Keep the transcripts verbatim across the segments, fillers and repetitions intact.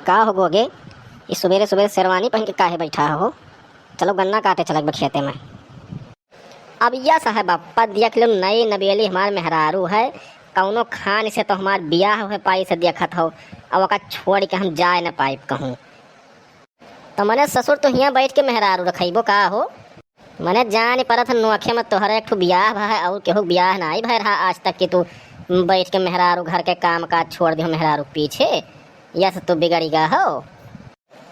का हो गोगे, ई सुबेरे सुबेरे शेरवानी पहिन के काहे बैठा हो? चलो गन्ना काटे चलक बा खेते में। अब यस है बप्पा, देख लो नई नबेली हमार मेहरारू है, कौनो खान से तो हमार बियाह होइ पाई से देखत हो, अब ओका छोड़ के हम जाए न पाइब कहूँ। तो मने ससुर तो हियाँ बैठ के मेहरारू रखइबो का हो? मने जान परत है नोखे में तोहरे एक ठो बियाह भा है और केहू बियाह नाई भय रहा आज तक कि तू बैठ के मेहरारू घर के काम काज छोड़ दियो मेहरारू के पीछे, यस तू बिगड़ी गा हो।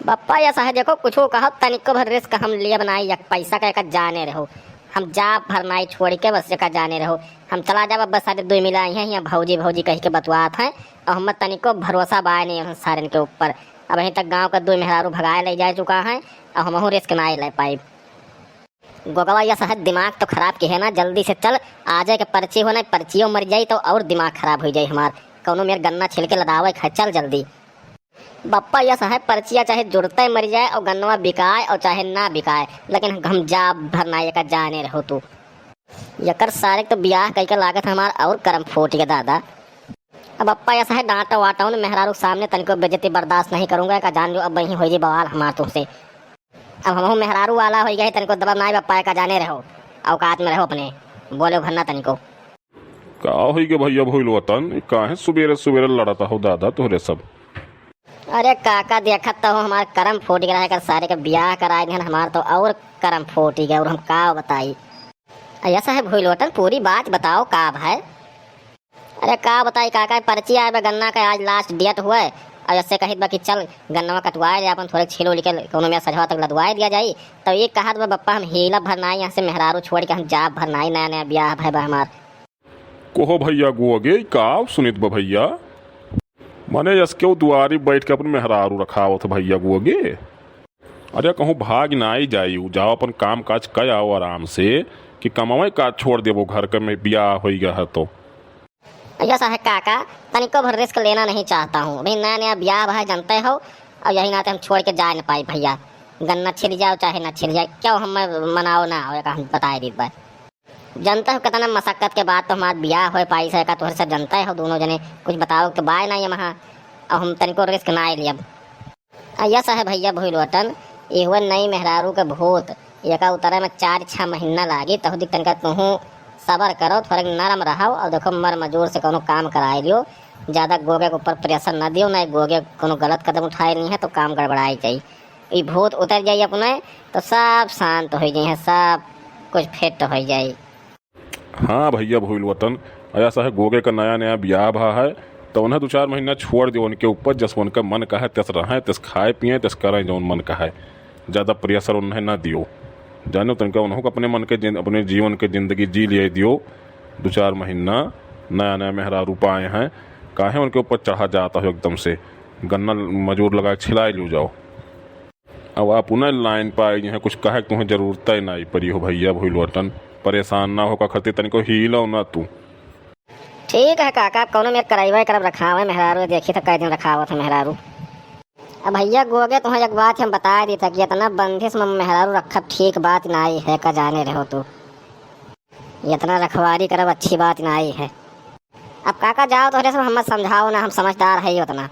बप्पा यस है देखो कुछो कहो तनिको भर रिस्क हम लियब नाई, एक पैसा का एका जाने रहो, हम जाब भर नाई छोड़ के बस एका जाने रहो, हम चला जाब अब बस सारे दुई मिला आई हैं यहाँ भौजी भौजी कह के बतुआत हैं और हम तनिको भरोसा बाय नहीं है सारन के ऊपर। अब यहीं तक गाँव का दुई मेहरारू भगाए ले जा चुका है और हमहू रिस्क नाई ले पाइब। गोगवा यस है दिमाग तो खराब किहे ना, जल्दी से चल, आजे के पर्ची हो ना, पर्चियो मर जाई तो और दिमाग खराब होइ जाई हमार। कौनो मेर गन्ना छिल के लदावे खाए, चल जल्दी। बप्पा यस है पर्चिया चाहे जुड़ते मर जाए और गन्नवा बिकाए और चाहे ना बिकाए, लेकिन हम जाब भर ना एका जाने रहो तू। यकर सारे के तो बियाह कइके लागत हमार और करम फूट गया दादा। अब बप्पा यस है डांटो वाटो न मेहरारू के सामने तनिको बेइज्जती बर्दाश्त नहीं करूँगा, एका जान लो अब वहीं होइ जाई बवाल हमार तुमसे। अब हमहू मेहरारू वाला होइ गए, तनिको दबा नाई बप्पा एका जाने रहो, औकात में रहो अपने, बोले भर ना तनिको। का होइ गए भैया भोइल वतन, काहे सुबेरे सुबेरे लड़त हो दादा तोहरे सब? अरे काका देखत तो हो हमार करम फूट गया है, कर सारे के बियाह कराए दिहन हमार तो और करम फूट गया और हम का बताई। यस है भोइल वतन पूरी बात बताओ का भाई? अरे का बताई काका, पर्ची आए बा गन्ना का, आज लास्ट डेट हुआ है। और ऐसे कहित बा कि चल गन्नवा कटवाए ले अपन, थोड़े छील उल के कौनो मेर सझवा तक लदवाए दिया जाई। तो ये कहत बा बप्पा हम हीला भर नाई यहाँ से मेहरारू छोड़ के हम जाब भर नाई, नया नया बियाह भय बा हमार। कोहो भैया गोगे का सुनित बा भैया, मने यस के दुआरी बैठ के अपन मेहरारू रखावत भैया गोगे। अरे कहूँ भाग नाई जाई, जाओ अपन काम काज कर आओ आराम से, कि कमावे काज छोड़ देबो घर के में बियाह होइ गया है तो। यस है काका, तनिको भर रिस्क लेना नहीं चाहता हूँ, अभी नया नया बियाह है जानते हो, और यही नाते हम छोड़ के जा न पाई भैया। गन्ना छिल जाओ चाहे ना छिल जाए, क्यों हम मनाओ ना हो, हम बताए दीत बा। जानते हो कितना मशक्कत के बाद तो हमार बियाह हो पाई से का, तोहरे सब जानते हो दोनों जने, कुछ बताओ तो बाय ना ये महा, अब हम तनिको रिस्क ना लेब। आ यस है भैया भोइल वतन, ये हुआ नई मेहरारू के भूत, एका उतरे में चार छः महीना लागी, तहु दिक तनिका तुहू सबर करो, थोड़े नरम रहो, और देखो मर मजूर से कोनो काम कराए लियो, ज़्यादा गोगे के ऊपर प्रेशर ना दियो, ना गोगे कोनो गलत कदम उठाए नहीं है तो काम गड़बड़ाए जाई। ई भूत उतर जाई अपने तो सब शांत हो जाई है, सब कुछ फिट हो जाई। हाँ भैया भोइल वतन, ऐसा है गोगे का नया नया बियाह भा है, तो उन्हें दो चार महीना छोड़ दियो उनके ऊपर, जस उनका मन कहे तस रहें, तस खाए पिए, तस करें जौन मन कहे, ज़्यादा प्रेशर उन्हें ना दियो। जानो तनिका उन्हों को अपने मन के जिन-, अपने जीवन के ज़िंदगी जी लिए दियो, दो चार महीना नया नया मेहरारू पाए हैं, काहे उनके ऊपर चढ़ा जाता हो एकदम से, गन्ना मजूर लगा के छिलाए लियो जाओ। अब आप उन्हें लाइन पर आई हैं, कुछ कहे के तुम्हें जरूरत ही नहीं पड़ी हो भैया भोइल वतन, परेशान ना हो का खरती तनिको हीलो ना तू। ठीक है काका, अब कौनो में करैबे करब रखावे मेहरारू, देखी तो कई दिन रखावत है मेहरारू। अब भैया गोगे तुम्हें एक बात हम बता दी था कि इतना बंदिश में मेहरारू रखब ठीक बात नाई है, का जाने रहो तू, इतना रखवारी करब अच्छी बात नाई है। अब काका जाओ तोहरे सब हम समझाओ ना, हम समझदार है ही उतना।